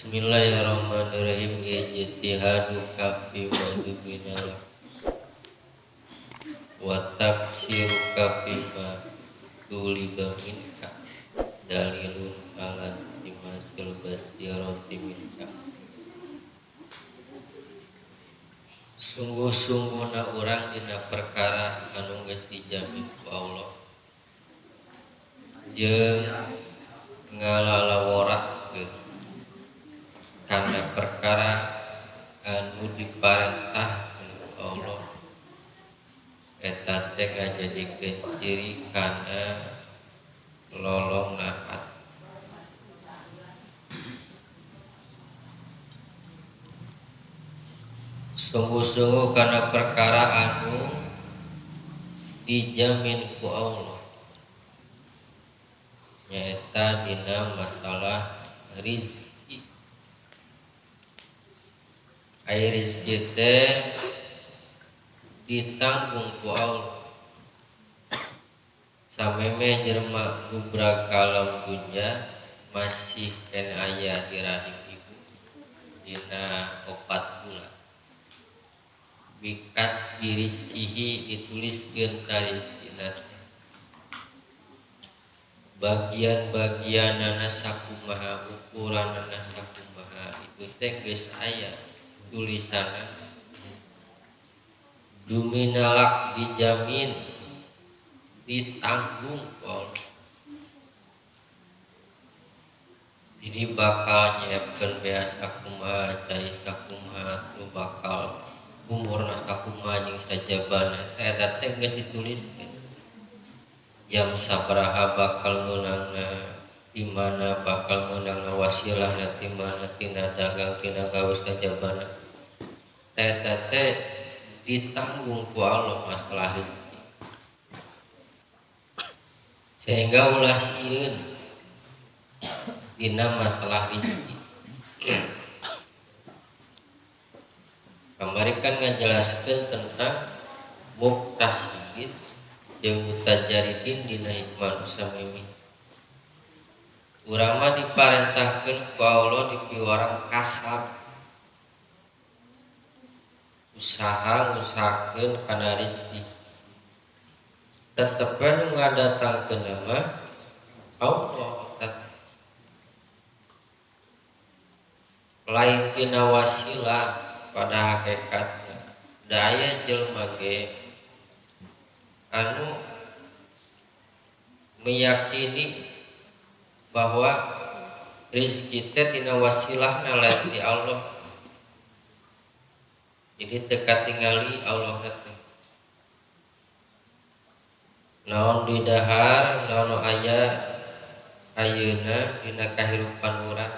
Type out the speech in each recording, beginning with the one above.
Bismillahirrahmanirrahim. Ijtihaduka fi ma duminallah wa tafsiruka fi ma tuliba minka dalilun ala timasil basirati minka. Sungguh-sungguhna urang dina perkara anu geus dijamin ku Allah jeung ngalalaworakeun kana perkara anu diparentah ku Allah, eta teh ngajadikeun ciri kana lolongna hati. Sungguh-sungguh kana perkara anu dijamin ku Allah, nyaeta dina masalah rizki. Ai rizki teh ditanggung ku Allah. Sameme jelema gubrag ka alam dunya masih keneh aya di rahim ibu dina 4 bulan. Bikas birizkihi dituliskeun ka rizkina teh. Bagian-bagianana sakumaha, ukuranana sakumaha, itu teh geus aya tulisanna. Duminalak dijamin, ditanggung ku Allah. Jadi bakal nyiapkeun beas sakumaha, cai sakumaha, nu bakal umurna sakumaha jeung sajabana eta teh geus dituliskeun. Jam sabaraha bakal meunangna, di mana bakal meunangna, wasilahna di mana, tina dagang, tina gawe sajabana. Eta teh ditanggung ku Allah masalah rezeki. Sehingga ulah sieun dina masalah rezeki. Kamari kan ngajelaskeun tentang muktasibin jeung mutajaridin dina hikmah nu samemi. Urang mah diparentahkeun ku Allah dipiwarang kasab, usaha ngusahakeun kana rezeki. Tetep we nu ngadatangkeun mah Allah. Lain tina wasilah pada hakikatna. Da aya jelema ge anu meyakini bahwa rezeki teh tina wasilahna lain di Allah. Jadi teu katingali Allah teh. Naon didahar, naon nu aya ayeuna dina kahirupan urang.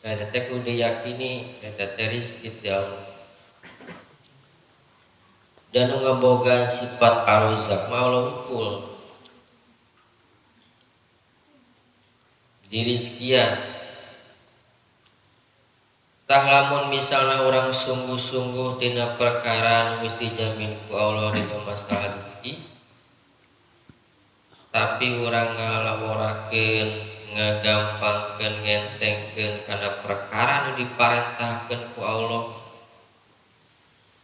Eta teh kudu diyakini eta teh rezeki ti Allah. Dan nu ngabogaan sifat Ar-Razzaq mah Allah unggul. Dirizkian. Tah lamun misalna urang sungguh-sungguh dina perkara nu geus dijamin ku Allah dina masalah rezeki, tapi urang ngalalaworakeun, ngagampangkeun, ngentengkeun kana perkara nu diparentahkeun ku Allah.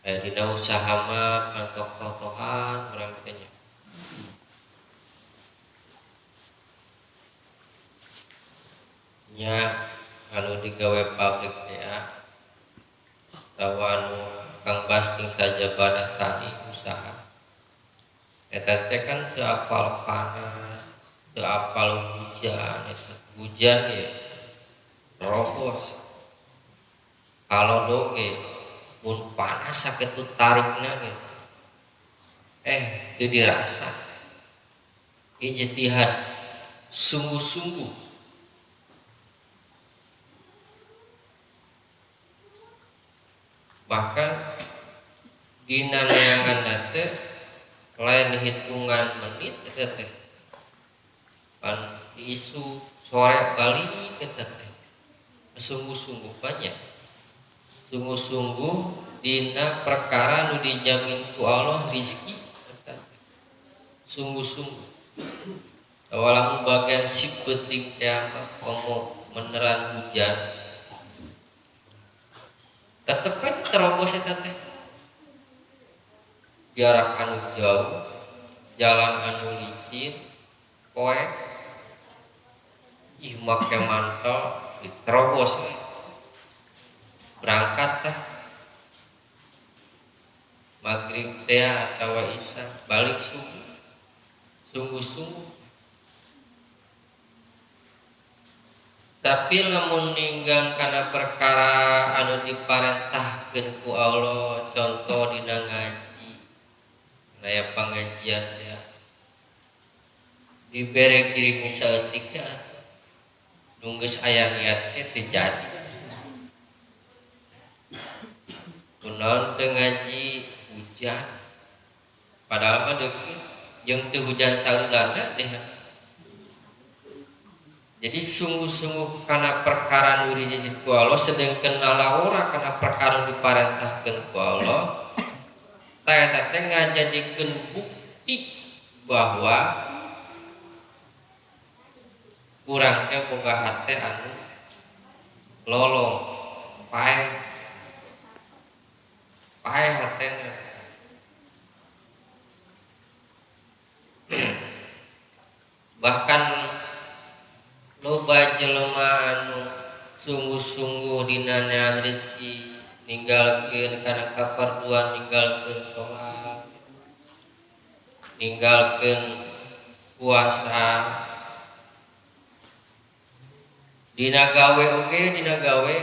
Dina usaha mah kan sok totohan urang teh nya. Nya anu digawe pabrik teh atawa anu Kang Basting sajabana tani usaha. Eta teh kan teu apal panas, teu apal hujan, eta hujan ye robos. Kalau doge mun panas sakitu tarikna gitu. Teu dirasa. Ijtihad sungguh-sungguh. Bahkan dina neangan teh lain hitungan menit eta teh. Pan isu sore balik eta teh. Sungguh-sungguh banyak. Sungguh-sungguh dina perkara nu dijamin ku Allah rizki eta teh. Sungguh-sungguh. Walaupun bagian si penting teh komo meneran hujan tetep kan terobos eta teh jarak anu jauh jalan anu licin poek ih make mantel diterobos we berangkat teh maghrib teh atawa isya balik subuh sungguh-sungguh. Tapi lamun ninggang kana perkara anu diparentahkeun ku Allah, contoh dina ngaji, aya pangajian ya, dibere giring saeutik ya, nu geus aya niat teh teu jadi. Kunaon teu ngaji hujan, padahal mah deukeut jeung teu hujan salulana deh. Jadi sungguh-sungguh karena perkara nu dijanjikan ku Allah, sedangkan nalawara karena perkara nu diparentahkeun ku Allah, tah eta teh ngajadikeun bukti bahwa urang teh boga hate anu lolong, paeh. Paeh hatena. Bahkan loba jelema anu sungguh-sungguh dina neangan rezeki, ninggalkeun kana kaparduan, ninggalkeun salat, ninggalkeun puasa. Dina gawe oge, dina gawe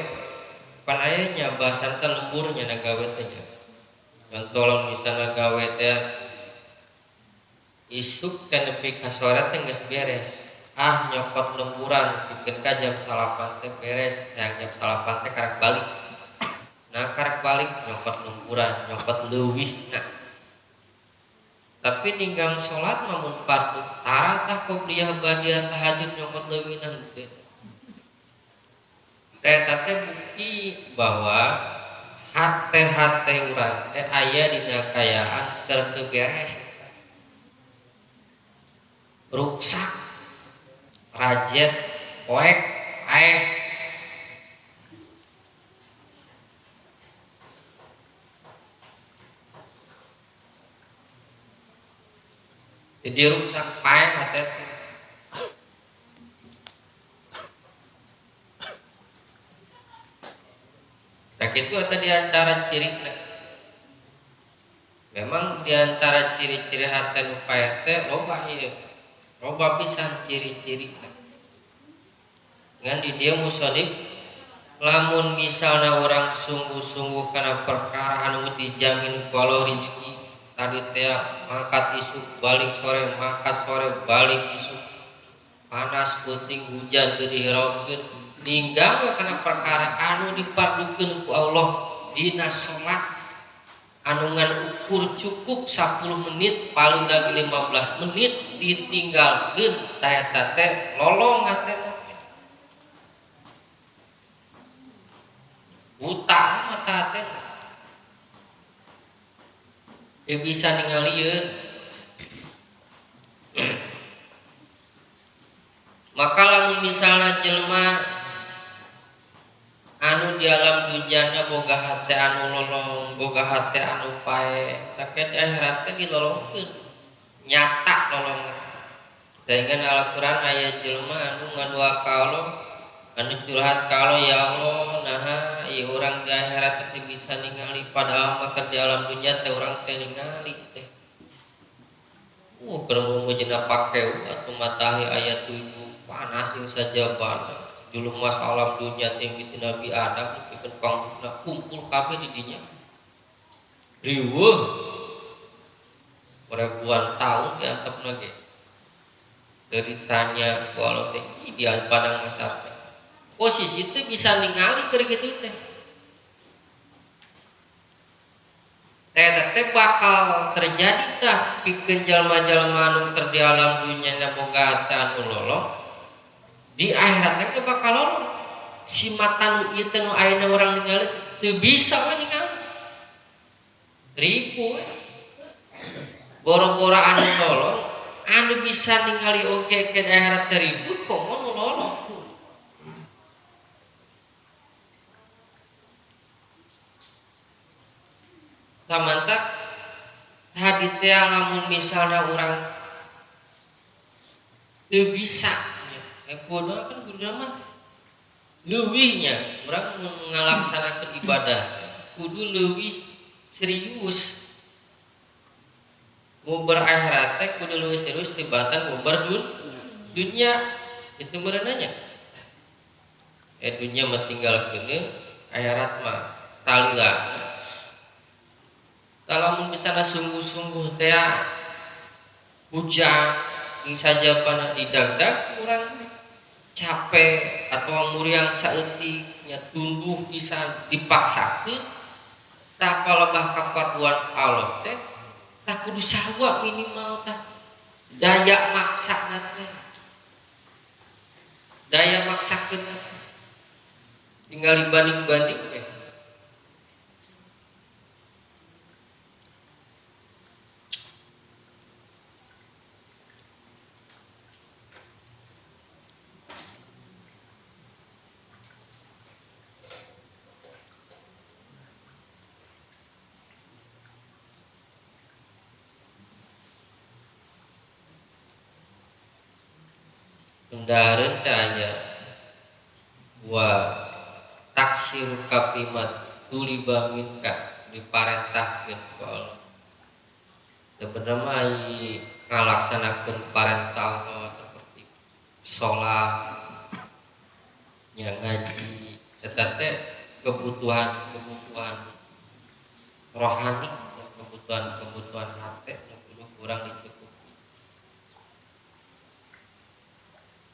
pan aya nya bahasan teh lembur nya na gawe teh nya. Contoh lamun misalna gawe teh isuk teh nepi ka sore teh geus beres. Ah nyokot lemburan pikeun ka jam 9 teh beres, hayang jam 9 teh karek balik. Nah karek balik nyokot lemburan, nyokot leuwihna. Tapi ninggang salat mah mun fardu tara tah qobliyah badiah tahajud nyokot leuwihna henteu. Eta teh bukti bahwa hate-hate urang teh aya dina kaayaan keur teu beres. Ruksak, rajet, poek, aeh. Jadi ruksak paeh hate teh. Nah itu ada di antara ciri. Memang di antara ciri-ciri hate nu paeh teh loba ieu. Loba pisan ciri-ciri. Ngan di dieu musonif lamun misalna urang sungguh-sungguh kana perkara anu dijamin ku Allah rezeki tadi teh mangkat isuk balik sore, mangkat sore balik isuk, panas peuting hujan teu dihiraukeun, ninggal we kana perkara anu dipardukeun ku Allah dina salat anu ngan ukur cukup 10 menit paling lagi 15 menit ditinggalkeun tah eta teh lolong hate teh. Buta mata hate teh. Teu bisa ningalieun. Maka lamun misalna jelema anu di alam dunyana boga hate anu lolong, boga hate anu pae, saket di akhirat teh dilolongkeun. Nyata lolong. Sehingga Al-Qur'an aya jelema anu ngadua ka Allah, anu curhat ka Allah, ya Allah, naha ieu urang di akhirat teh bisa ningali padahal mah keur di alam dunya teh urang teh ningali teh. Keur mun pake atuh matahari aya 7 panas sing sajabana. Julumas alam dunia tinggi ti Nabi Adam pikeun pangbukna kumpul kabeh di dinya. Riweuh ribuan tahun diantepna ge. Dari tanya ku Allah teh di padang masar teh. Posisi teh bisa ningali keur kitu teh. Teh teh bakal terjadi tah pikeun jalma-jalma anu keur di alam dunya na boga hate anu lolong. Di akhirat teh bakal lolong. Si mata nu ieu teh nu ayeuna urang ningali teu bisa we ningali. Ribu we. Boro-boro anu lolong, anu bisa ningali oge ke akhirat teh ribu komo nu lolong. Samantak tadi teh lamun misalna urang teu bisa nya kudu kan kudu mah leuwihnya urang mun ngalaksanakeun ibadah kudu leuwih serius. Nguber akhirat teh kudu leuwih serius tibatan nguber dunia itu meureunanya. Dunia mah tinggal keuneuh, akhirat mah salila. Lamun misalnya sungguh-sungguh teh hujang jeung sajabana didagdag urang capek atau muriang saeutik nya tunduh pisan dipaksakeun tah palebah kaparduan Allah teh tah kudu sarua minimal tah daya maksana teh daya maksakeun teh tinggal dibanding-banding teh. Kendaraan tanya wa taksir kapimat tuliba minka diparentahkeun ku Allah. Sebenarnya mah ngalaksanakeun parentah Allah seperti sholat, nya ngaji, eta teh kebutuhan-kebutuhan rohani, kebutuhan-kebutuhan hati nu kudu kurang dicukupi.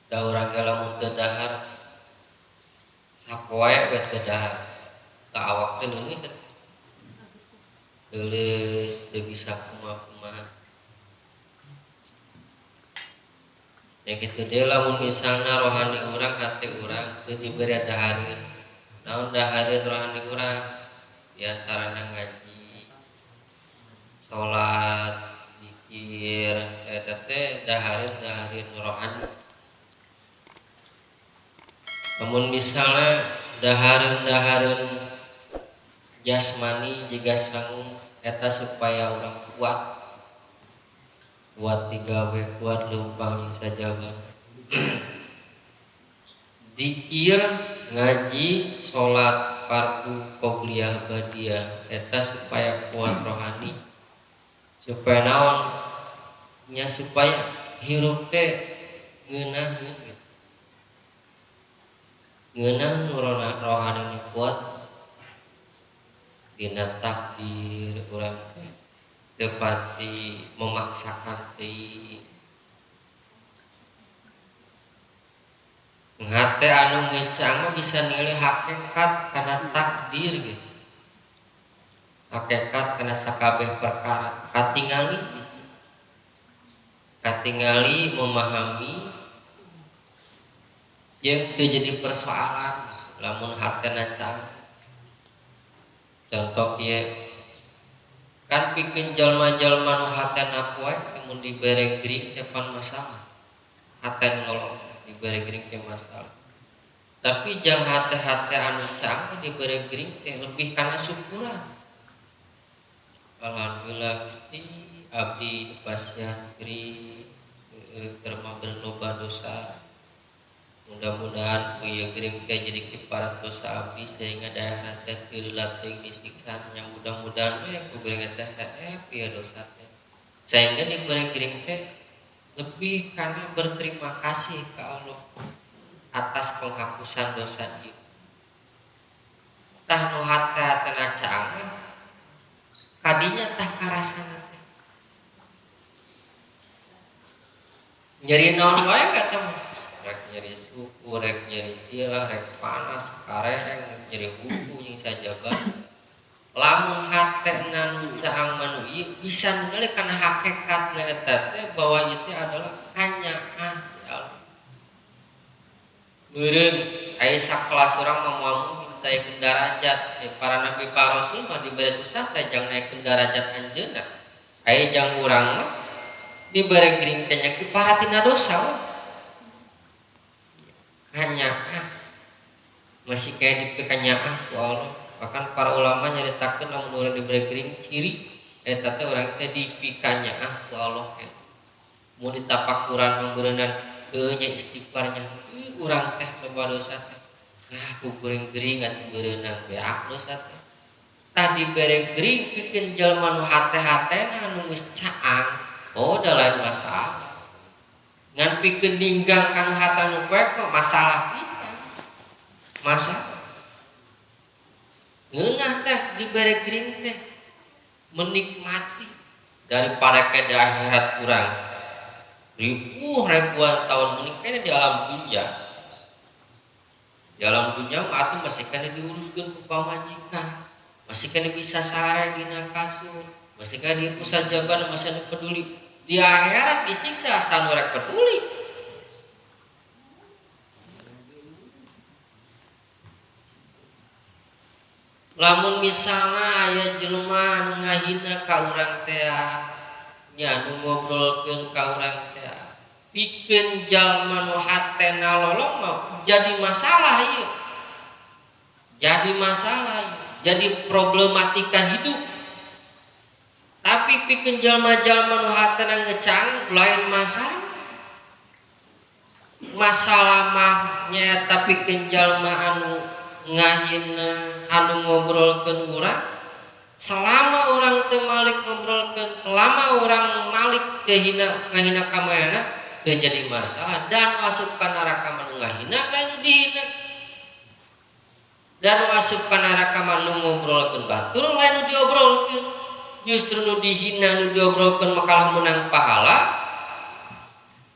Da urang ge lamun teu dahar sapoe we teu dahar ka awak teh leulis teh. Leulis teu bisa kumaha-kumaha. Ya kitu deui lamun misalna rohani urang hate urang teu dibere dahareun. Naon dahareun rohani urang? Di antarana ngaji, salat, zikir, eta teh dahareun-dahareun rohani. Namun misalnya dahareun-dahareun jasmani jiga sangu eta supaya urang kuat, kuat digawe, kuat leumpang jeung sajaba. Zikir, ngaji, salat fardu, qobliyah, badiah eta supaya kuat rohani, supaya naon nya supaya hirup teh ngeunaheun gitu. Ngeunah nu rohani kuat dina takdir urang teh teu pati memaksakan teuing. Hate anu geus caang mah bisa nilai hakikat kana takdir gitu. Hakikat kana sakabeh perkara katingali gitu. Katingali memahami jeung teu jadi persoalan lamun hatena caang. Contoh kieu kan pikeun jalma-jalma nu hatena poek mun dibere gering teh pan masalah. Hate nolong dibere gering teh masalah. Tapi jang hate-hate anu caang mah dibere gering teh lebih kana syukuran. Alhamdulillah Gusti abdi dipasihan gering keur mah berloba dosa. Mudah-mudahan ku ieu gering teh jadi kiparat dosa abdi sehingga daerah teh teu leutik disiksa. Yang mudah-mudahan we ku gering teh saep ieu dosa teh. Sehingga dibere gering teh lebih karena berterima kasih ke Allah atas penghapusan dosa ieu. Tah nu hate-hatena caang mah kadinya tah karasana teh. Nyeri naon wae eta mah. Rek nyeri suku, rek nyeri sirah, rek panas, kareheng, rek nyeri huku jeung sajaba. Lamun hatena nu caang mah nu ieu bisa ningali kana hakikatna eta teh bahwa ieu teh adalah hanyaah ti Allah. Meureun aya sakelas urang mah moal mungkin naikeun darajat, para nabi para rasul mah dibere susah teh jang naikeun darajat anjeunna. Aya jang urang mah dibere gering teh nya kiparatina dosa we. Hanyaah masih kayak dipikanyaah ku Allah. Bahkan para ulama nyaritakeun lamun urang dibere gering ciri eta teh urang teh dipikanyaah ku Allah teh. Mun ditapakuran meureunnan heuh nya istighfarnya urang teh loba dosa teh. Ah ku gering-gering atuh meureunnan beak dosa teh. Tah dibere gering pikeun jelema nu hate-hatena anu geus caang, oh da lain masalah. Ngan pikeun ninggang kanu hate nu poek mah masalah pisan. Masalah. Ngeunah teh dibere gering teh menikmati daripada ke di akhirat kurang ribuan tahun menikmati di alam dunia. Di alam dunia mah atuh masih kena diuruskeun ku pamajikan, masih kena bisa sare dina kasur, masih kena diusah jaban, masih anu peduli. Di akhirat disiksa asa nu rek peduli. Lamun misalna aya jelema anu ngahina ka urang teh nya, anu ngobrolkeun ka urang teh, pikeun jalma nu hatena lolong mah jadi masalah ieu. Jadi masalah ieu, jadi problematika hidup. Tapi pikeun jalma-jalma nu hatena ngecang lain masalah. Masalah mah nyaeta pikeun jalma anu ngahina, anu ngobrolkeun urang, selama urang teu malik ngobrolkeun, selama urang malik teu hina, ngahina ka manehna, teu jadi masalah. Dan asup ka neraka mah nu ngahina lain nu dihina, dan asup ka neraka mah nu ngobrolkeun batur lain nu diobrolkeun. Justru nu dihina nu diobrolkeun mah kalah menang pahala.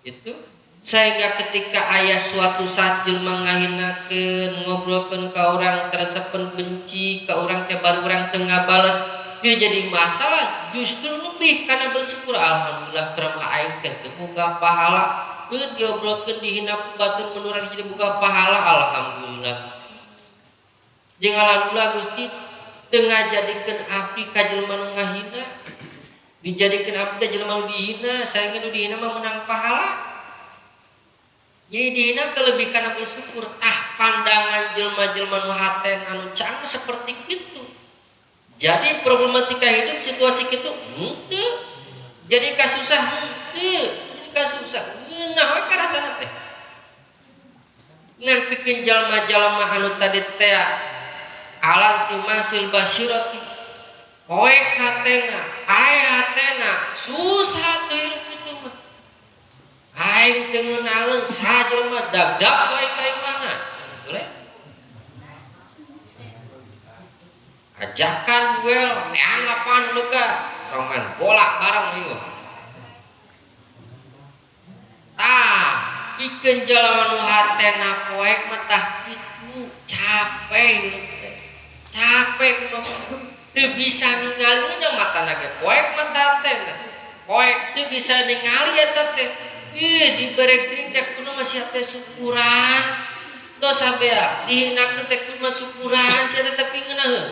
Itu sehingga ketika aya suatu saat jelema ngahinakeun, ngobrolkeun ka urang, teresepeun benci ka urang teh, baru urang teu ngabales, dia jadi masalah. Justru lebih karena bersyukur, alhamdulillah karena aing teh teu boga pahala, teu diobrolkeun dihina ku batur mun urang jadi boga pahala, alhamdulillah. Jeung alhamdulillah Gusti teu ngajadikeun abdi ka jelema nu ngahina, dijadikeun abdi teh jelema nu dihina, saengga nu dihina mah menang pahala. Jadi dihina terlebih karena bersyukur. Tah pandangan jelma-jelma nu haten anu cang seperti itu. Jadi problematika hidup situasi kitu henteu. Jadi kasusah henteu, jadi kasusah ngeunah we karasana teh. Ngan pikeun jalma-jalma anu tadi teh alat timasil basirati, poek hatena, ae hatena, susah teh hidup itu mah. Aing teu ngeunaheun sajelema dagdag wae ka mana. Boleh? Ajakan duel nean lapangan luka, roman bola bareng ieu. Tah, pikeun jalma nu hatena poek mah tah kitu, capek hirup teh. Capek kumaha teu bisa ningali na matana ge poek mata teh. Poek teu bisa ningali eta teh. Ih, dibere gering teh kudu masih teh syukuran. Dosa bea dihinakeun teh kudu mah syukuran, sia teh tapi ngeunaheun.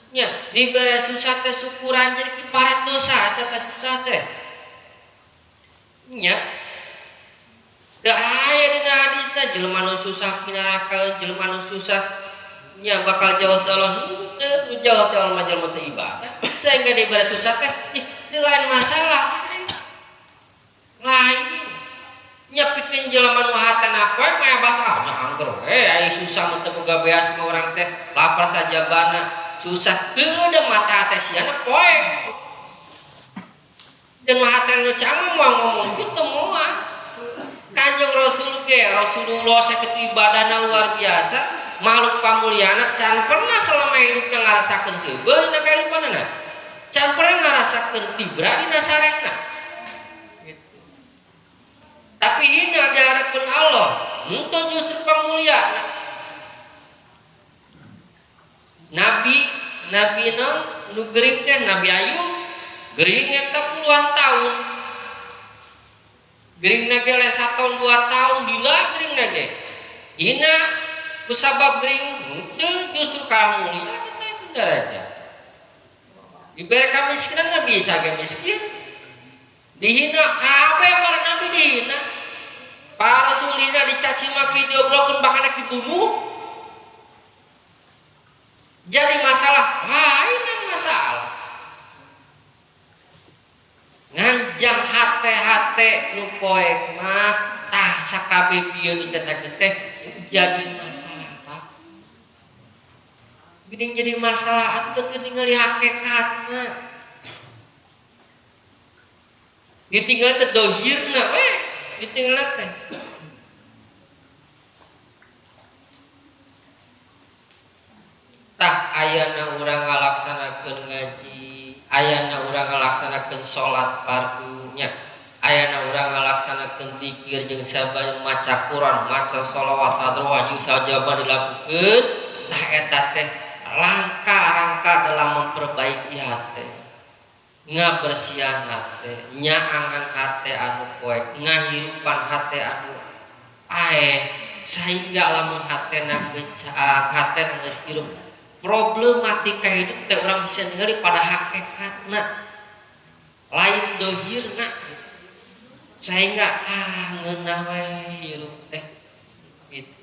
Nya, dibere susah teh syukuran jadi kiparat dosa eta teh susah teh. Nya. Da aya dina hadisna jelema nu susah pinaraka, jelema nu susah nya bakal jauh ti Allah. Henteu, nu jauh ti Allah mah jelema teu ibadah. Sehingga dibere susah teh, ih, teu lain masalah. Lain. Nya pikeun jelema nu hatena poek mah basah nya angger we aya susah mah teu boga beas mah urang teh lapar sajabana susah heueuh da mata teh siana poek. Dan hatena nu cang moal ngomong kitu moal. Kanjeng Rasul ge Rasulullah sakitu ibadahna luar biasa, makhluk pamulyana can pernah selama hidupna ngarasakeun seubeul dina kahirupanana. Can pernah ngarasakeun tibra dina sarehna. Gitu. Tapi hina di harapan Allah, henteu justru pamulyana. Nabi, Nabi naon nu gering teh Nabi Ayub, gering eta puluhan tahun. Gering na ge leh 1 tahun 2 tahun lila gering na ge. Hina kusabab gering henteu justru kamulia kita derajat. Dibere kamiskinan mah bisa ge miskin. Dihina kabeh para nabi dihina. Para rasul dihina, dicaci maki, diobrolkeun, bahkan rek dibunuh. Jadi masalah, lainan masalah. Nganjang hate-hate nu poek mah tah sakabeh bieu nu cetakeun teh jadi masalah Pak. Geuning jadi masalah atuh teu ningali hakikatna. Ditinggal teh dohirna we, ditinggal teh. Tah ayana urang ngalaksanakeun ngaji, ayana urang ngalaksanakeun salat fardu nya, ayana urang ngalaksanakeun zikir jeung sabaya maca Quran, maca sholawat, hadroh jeung sajaba dilakukeun, tah eta teh langkah-langkah dalam memperbaiki hati, ngabersihan hati, nyaangan hati anu poek, ngahirupan hati anu aeh, sehingga lamun hatena geus caang, hatena geus hirup, problematika hidup teh urang bisa ningali pada hakikatna, lain dohirna, sehingga ngeunah we hirup teh gitu.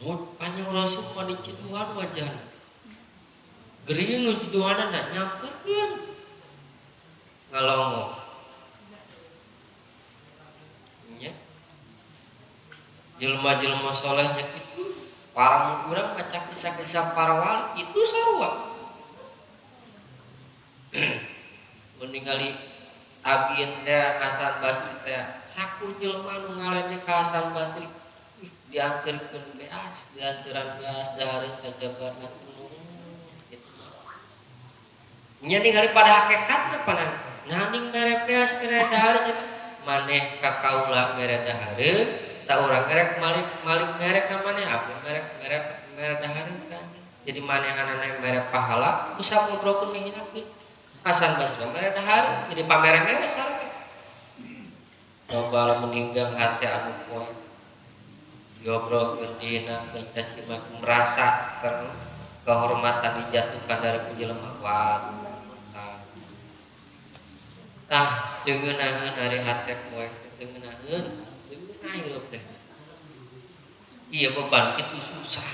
Mun panjang Rasul mah diciduhan wajahna. Gering nu ciduhanna nyamperkeun ngalongo. Nya. Jelema-jelema soleh nya kitu, para urang maca kisah-kisah para wali itu sarua. Mun ningali tabiin teh Hasan Basri teh saku jelema nu ngaledek ka Hasan Basri dianterkeun beas, dianteran beas dahareun sajabarna gitu. Nya ningali pada hakikatna panan. Naning mere beas mere dahareun maneh ka kaula mere dahareun, ta urang rek malik mere ka maneh abdi mere mere mere dahareun kan. Jadi manehanana mere pahala usah ngobrolkeun ngahinakeun. Hasan Basri mere dahareun jadi pamere-mere sarua. Coba lamun ninggang hati anu poe diobrolkeun dihinakeun caci maki merasa kehormatan dijatuhkan dari jelema waduh. Tah deungeun ari hate poe deungeun deungeun hirup teh. Ieu beban kitu susah.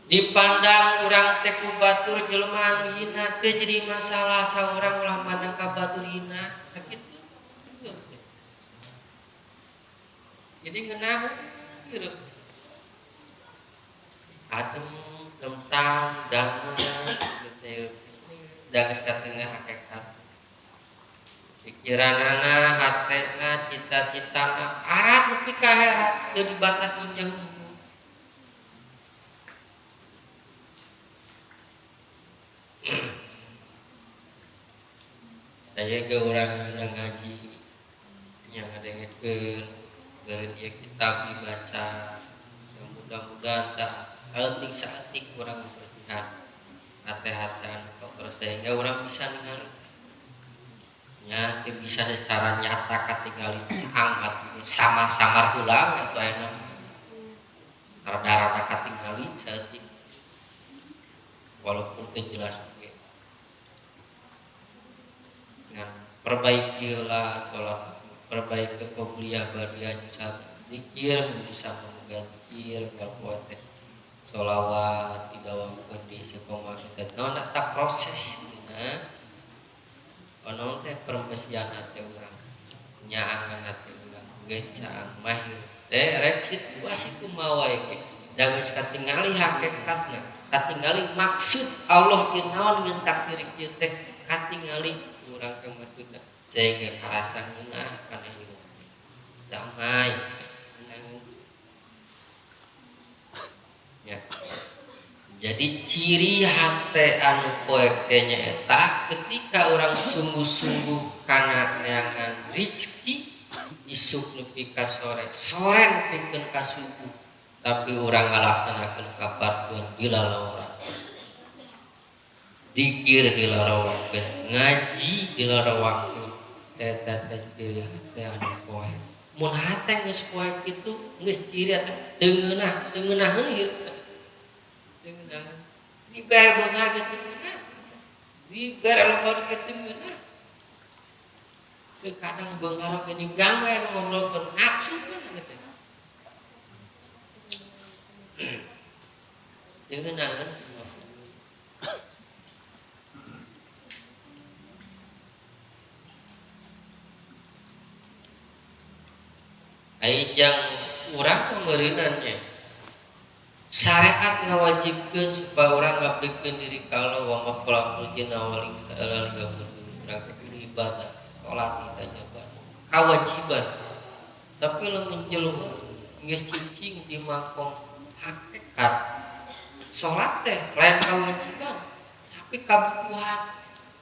Dipandang urang teh ku batur jelema anu hina teh jadi masalah saurang ulah mandang ka batur hina kitu. Jadi ngeunah hirup. Adem, tentang, damai gitu. Da geus katengah hakikat. Pikiranana, hatena, cita-citana arat nepi ka akhirat teu dibatas dunya hungkul. Aya ge urang ngaji nya ngadengekeun beureun ieu kitab dibaca. Mudah-mudahan tah saeutik saeutik urang membersihan hati-hati anu kotor sehingga urang bisa ningali nya teu bisa secara nyata katingali caang hati sama-samar heula atuh ayeuna rada-rada katingali saeutik walaupun teu jelas oge. Ngan perbaiki heula salat, perbaiki qobliyah badiah jeung zikir bisa mengganti ngalpoe teh sholawat didawamkeun di istiqomah naon eta proses dina naon teh permesian hate urang nyaangan hate urang geus caang mahir teh rek situasi kumaha wae ge da geus katingali hakikatna katingali maksud Allah ieu naon ngeun takdir ieu teh katingali urang teh maksudna sehingga karasa ngeunah kana hirup damai ya. Jadi ciri hate anu poek teh nyaeta ketika orang sungguh-sungguh kana neangan rizki isuk nepi ka sore, sore nepikeun ka subuh, tapi urang ngalaksanakeun kapartuan dilalawara. Dikir dilarawakeun, ngaji dilarawakeun, eta teh ciri hate anu poek. Mun hate geus poek kitu geus ciri eta deungeunah, deungeunaheun hirup. Deungeunah. Dibere beunghar ge deungeunah. Dibere loba ge deungeunah. Teu kadang beunghar oge ninggang we nu ngobrolkeun nafsu kan teh. Teu ngeunaheun. Ai jang urang meureunnan nya. Syariat ngawajibkeun supaya urang ngabdikeun diri ka Allah wa ma khalaqtul jinna wal insa illa liya'budun. Urang teh kudu ibadah, salat sajabana. Kawajiban. Tapi lamun jelema geus cicing di makom hakikat, salat teh lain kewajiban, tapi kabutuhan,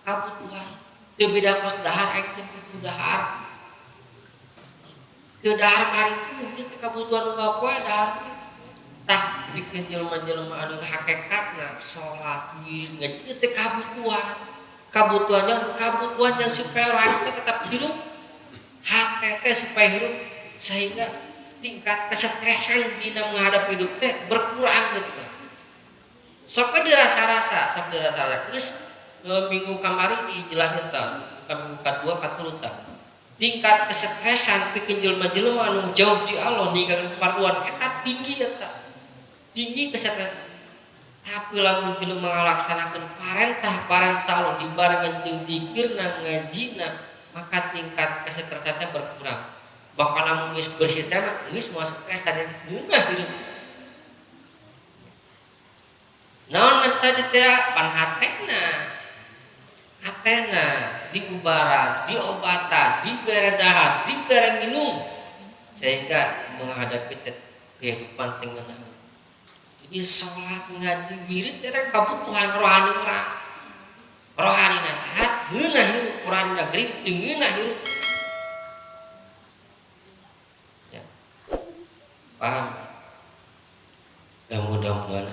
kabutuhan. Teu beda kos dahar aing teh butuh dahar. Teu dahar maritu ieu teh kabutuhan unggal poe dahar. Tah bikin jelema-jelema anu hakikatna salat wirid ngaji teh kabutuhan. Kabutuhannya, kabutuhannya supaya orang teh tetap hidup, hate teh supaya hidup sehingga tingkat kesetresan dina menghadapi hidup teh berkurang gitu. Sok dirasa-rasa, sok dirasa-rasa. Geus minggu kamari dijelasin tah, minggu kadua katulu tah. Tingkat kesetresan pikeun jelema-jelema anu jauh di Allah ninggalkeun keparduan eta tinggi eta. Tinggi kesetresan. Tapi lamun jelema ngalaksanakeun parentah-parentah Allah dibarengan jeung zikirna, ngajina, maka tingkat kesetresan teh berkurang. Bahkan lamun geus bersih teh mah geus moal stres tadi geus hidup. Naon tadi teh pan hatena. Hatena diubaran, diobatan, dibere dahar, dibere minum sehingga menghadapi kehidupan tengah. Jadi sholat ngaji wirid eta kabutuhan rohani urang. Rohani sehat, ngeunah hirup, rohani gering, teu ngeunah hirup. Ya. Paham? Ya, mudah-mudahan